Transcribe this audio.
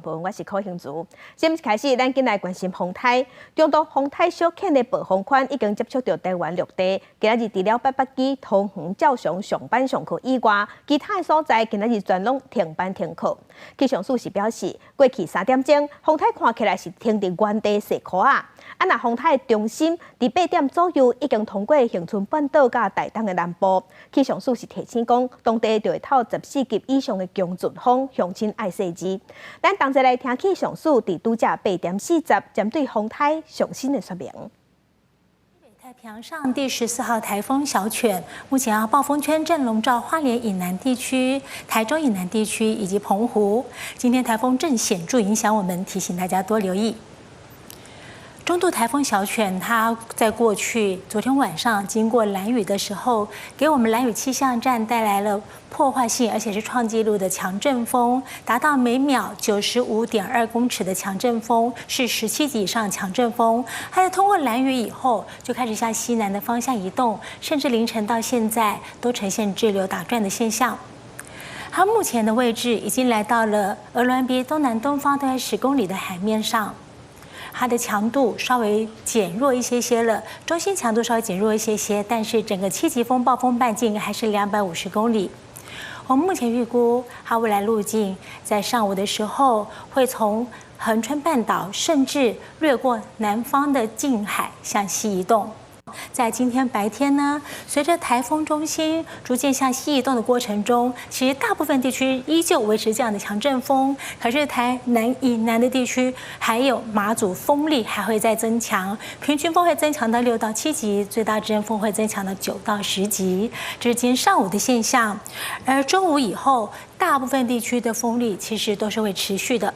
我是柯興竹。新聞開始，咱緊來關心風颱。中度風颱小犬的暴風圈已經接觸著台灣陸地。今仔日除了八百基、桃園照常上班上課以外，其他的所在今仔日全攏停班停課。氣象署是表示，過去3點鐘，風颱看起來是停佇原地踅箍仔。啊，若風颱的中心佇8點左右已經通過恆春半島佮台東的南部。氣象署是提醒講，當地就會透14級以上的強陣風，鄉親愛細緻。咱同齊來聽氣象署佇拄才8點40針對風颱上新的說明。太平洋上第14號颱風小犬，目前啊暴風圈正籠罩花蓮以南地區、台中以南地區以及澎湖。今天颱風正顯著影響我們，提醒大家多留意。中度颱風小犬，它在過去昨天晚上經過蘭嶼的時候，給我們蘭嶼氣象站帶來了破壞性，而且是創紀錄的強陣風，達到每秒95.2公尺的強陣風，是17級以上強陣風。它在通過蘭嶼以後，就開始向西南的方向移動，甚至凌晨到現在都呈現滯留打轉的現象。它目前的位置已經來到了鵝鑾鼻東南東方大概10公里的海面上。它的強度稍微減弱一些些了，中心強度稍微減弱一些些，但是整個七級風暴風半徑還是250公里。我們目前預估它未來路徑在上午的時候會從恆春半島，甚至掠過南方的近海向西移動。在今天白天呢，隨着颱風中心逐漸向西移動的過程中，其實大部分地區依舊維持這樣的強陣風。可是台南以南的地區，還有馬祖風力還會再增強，平均風會增強到6到7級，最大陣風會增強到9到10級。這是今天上午的現象。而中午以後，大部分地區的風力其實都是會持續的。